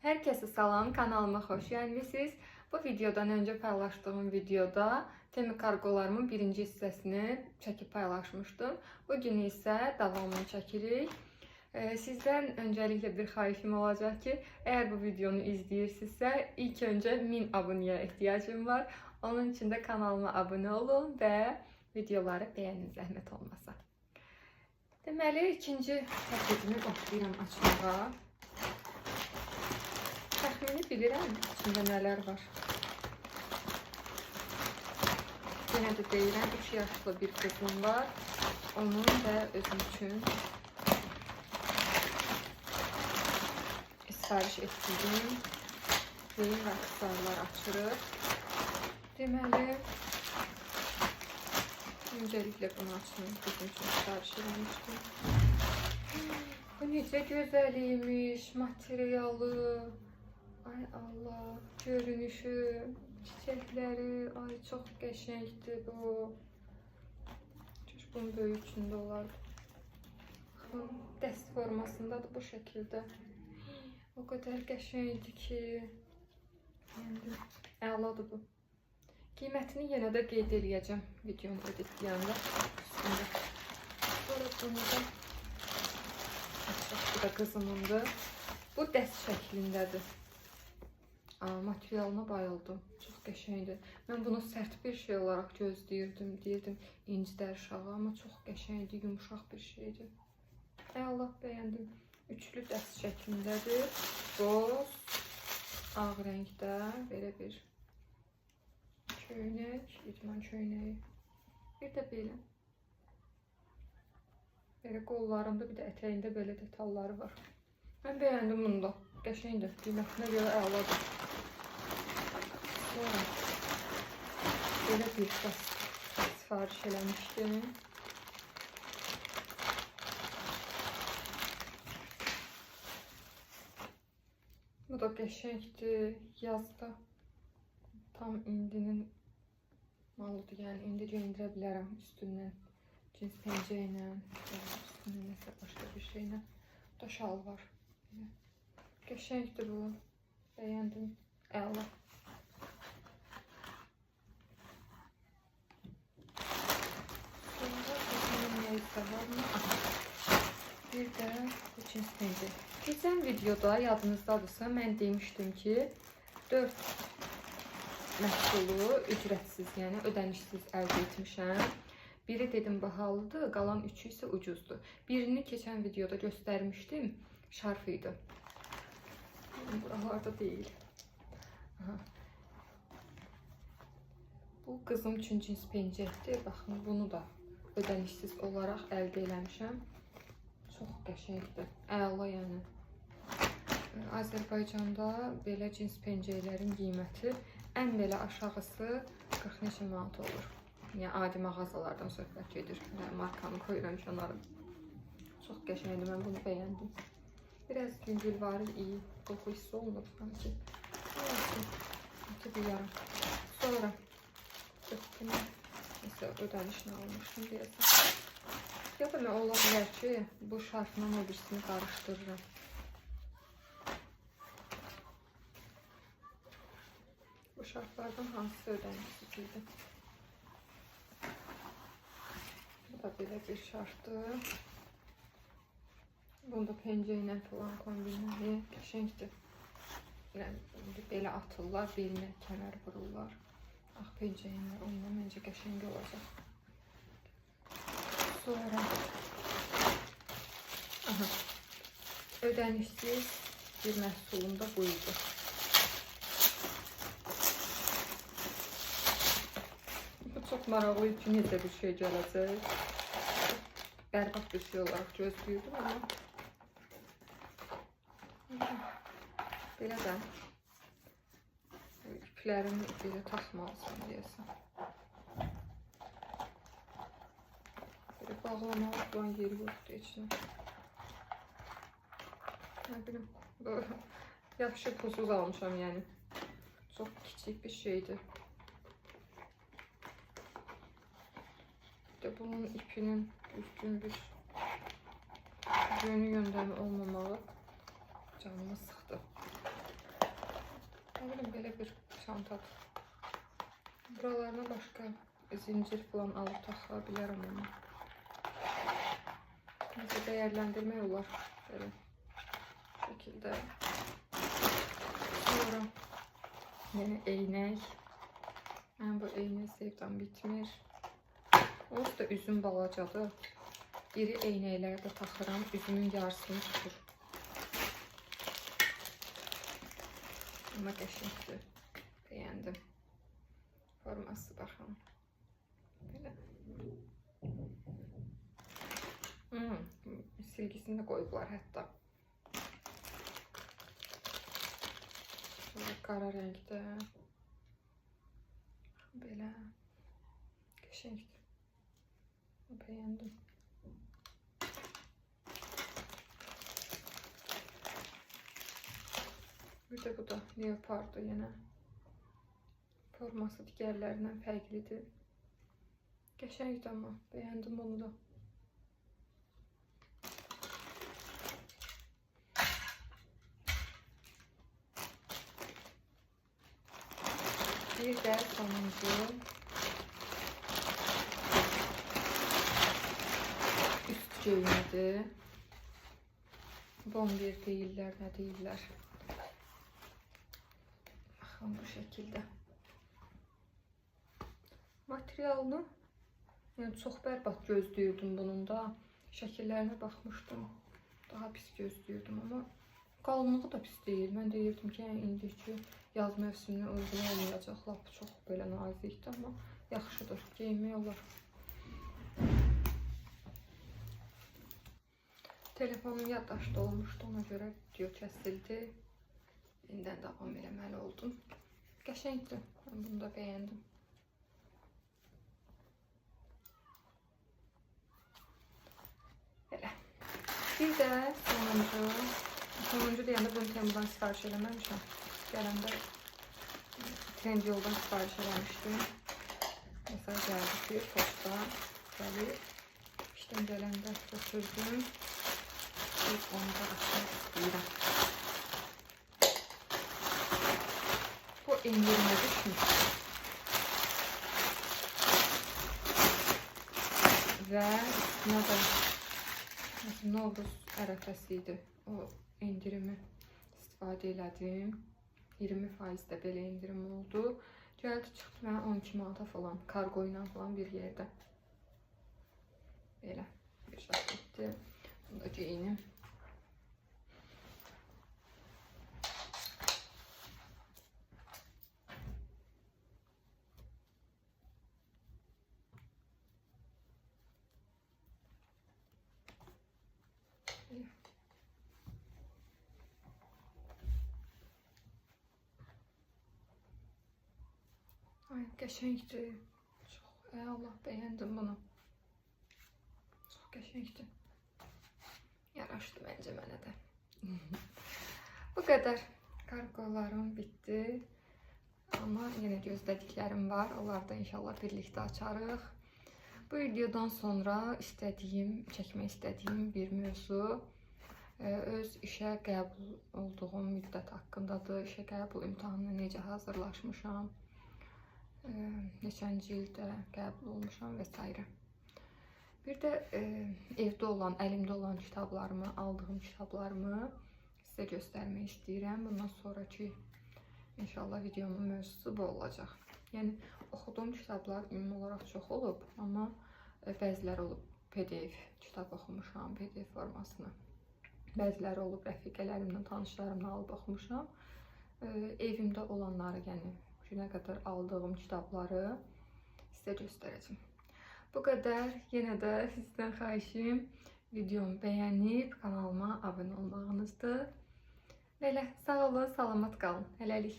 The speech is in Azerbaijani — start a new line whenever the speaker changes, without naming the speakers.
Herkese salam, kanalıma hoş gelmişsiniz. Bu videodan önce paylaştığım videoda Temu kargolarımın birinci hissəsini çəkib paylaşmıştım. Bugün isə davamını çəkirik. Sizdən öncelikle bir xahişim olacaq ki, eğer bu videonu izləyirsinizsə, ilk öncə 1000 abunəyə ehtiyacım var. Onun için de kanalıma abone olun və videoları beğenin zəhmət olmasa. Deməli, ikinci paketimi başlayıram açmağa. Təxmini bilirəm içində nələr var. Yenə də deyirəm, 3 yaşlı bir qızım var. Onun və özüm üçün sifariş etdiyim geyim və aksesuarlar açırıq. Deməli, öncelikle bunu açayım. Qızım üçün sifariş eləmişdim. Bu necə gözəl imiş, materialı. Ay Allah, görünüşü, çiçəkləri, ay çox qəşəngdir bu. Keş bunun böyük içində olardı. Baxın, dəst formasındadır bu şəkildə. O qədər qəşəngdir ki. Bəyəndim. Əladır bu. Qiymətini yenə də qeyd eləyəcəm videonu editləyəndə üstündə. Sonra bunu da açaq. Bu da qızımındır. Bu dəst şəklindədir. Aa, materialına bayıldım. Çox qəşəngdir. Mən bunu sərt bir şey olaraq gözləyirdim. Deyirdim incilər uşağı, amma çox qəşəngdir, yumşaq bir şeydir. Əla, bəyəndim. Üçlü dəst şəklindədir. Boz, ağ rəngdə belə bir köynək, idman köynəyi. Bir də belə. Belə qollarında, bir də ətəyində belə detalları var. Mən bəyəndim bunu da. Qəşəngdir. Qiymətinə görə əladır. Sonra belə bir dəst sifariş eləmişdim. Bu da qəşəngdir. Yazda tam indinin malıdır. Yəni indi geyindirə bilərəm üstündən. Cins pencə ilə, üstündən nəsə başqa bir şeylə. Bu da şalvar. Belə. Qəşəngdir bu. Bəyəndim. Əla. Sonra bakalım neyse var mı? Aha. Bir də bu cins pencə. Keçən videoda yadınızdadırsa mən demişdim ki 4 məhsulu ücretsiz, yəni ödənişsiz əldə etmişəm. Biri dedim bahalıdır, qalan üçü isə ucuzdur. Birini keçən videoda göstərmişdim, şarf idi. Buralarda değil. Aha. Bu qızım üçün cins pencəkdir. Baxın, bunu da ödənişsiz olaraq əldə eləmişəm. Çox qəşəngdir. Əla yəni. Azərbaycanda belə cins pencəklərin qiyməti ən belə aşağısı 40 neçə manat olur. Yəni adi mağazalardan söhbət gedir. Yəni, markanı qoyuram kənara. Çox qəşəngdir, mən bunu bəyəndim. Biraz yüngülvari iyi qoxu hissi olunur sanki. Olsun. Bir yarım. Sonra bunu isə ödənişini almışdım deyəsən. Ya da mən ola bilər ki, bu şarfla o birisini qarışdırıram. Bu şarflardan hansı ödənişsiz idi? Bu da belə bir şarfdır. Bunu da pencə ilə falan kombinləri qəşəngdir. Yəni belə atırlar, belinə kəmər vururlar. Ağ pencə ilə onunla məncə qəşəng olacaq. Sonra aha, ödənişsiz bir məhsulum da bu idi. Bu çox maraqlı idi ki, necə bir şey gələcək. Bərbad bir şey olaraq gözləyirdim amma belə də iplərimi belə taxmalısan deyəsən. Belə bağlamalı falan yeri yoxdur heç nə. Nə bilim, yaxşı pulsuz almışam yəni. Çox kiçik bir şeydir. Bir də bunun ipinin düzgün bir yönü yöndəmi olmamağı canımı sıxdı. çantadır. Buralarına başqa zincir falan alıb taxa bilərəm onu. Necə dəyərləndirmək olar belə şəkildə. Sonra yenə eynək. Mənim bu eynək sevdam bitmir. Onsuz da üzüm balacadır. İri eynəkləri də taxıram, üzümün yarısını tutur. Amma qəşəngdir. Bəyəndim. Forması baxın. Belə. Silgisini də qoyublar hətta. Şöyle qara rəngdə. Belə. Qəşəngdir. Bəyəndim. Bir də bu da leopardı yenə. Forması digərlərindən fərqlidir. Qəşəngdir amma. Bəyəndim onu da. Bir də sonuncu üst geyimidir. Bomber deyirlər, nə deyirlər. Baxın bu şəkildə. Materialını yəni çox bərbad gözləyirdim bunun da. Şəkillərinə baxmışdım. Daha pis gözləyirdim amma qalınlığı da pis deyil. Mən deyirdim ki, yəni indiki yaz mövsümünə uyğun olmayacaq. Lap çox belə nazikdir amma yaxşıdır. Geyinmək olar. Telefonum yaddaşda olmuşdu, ona görə video kəsildi. Yeniden davam eləməli oldum. Qəşəngdir. Mən bunu da bəyəndim. Belə. Bir də sonuncu. Sonuncu deyəndə bunu Temudan sifariş eləməmişəm. Gələndə Trendyoldan sifariş eləmişdim. Mesela gəldi ki, posta gəlir. İşdən gələndə götürdüm. Bir onu da açmaq istəyirəm. Bu endirimə düşmüş. Və üstünə də Novruz ərəfəsi idi. O endirimi istifadə elədim. 20% də belə endirim oldu. Gəldi çıxdı mənə 12 manata falan, kargo ilə falan bir yerdə. Belə bir jaketdir. Bunu da geyinim. Ay, qəşəngdir. Çox, ey Allah, bəyəndim bunu. Çox qəşəngdir. Yaraşdı məncə mənə də. Bu qədər. Kargolarım bitdi. Amma yenə gözlədiklərim var. Onları da inşallah birlikdə açarıq. Bu videodan sonra istədiyim, çəkmək istədiyim bir mövzu öz işə qəbul olduğum müddət haqqındadır. İşə qəbul imtahanına necə hazırlaşmışam, neçənci ildə qəbul olmuşam və s. Bir də evdə olan, əlimdə olan kitablarımı, aldığım kitablarımı sizə göstərmək istəyirəm. Bundan sonraki inşallah videomun mövzusu bu olacaq. Yəni oxuduğum kitablar ümumi olaraq çox olub, amma bəziləri olub PDF kitab oxumuşam, PDF formasını. Bəziləri olub rəfiqələrimdən, tanışlarımdan alıb oxumuşam. Evimdə olanları, yəni bu günə qədər aldığım kitabları sizə göstərəcəm. Bu qədər. Yenə də sizdən xahişim videomu bəyənib kanalıma abunə olmağınızdır. Belə, sağ olun, salamat qalın. Hələlik.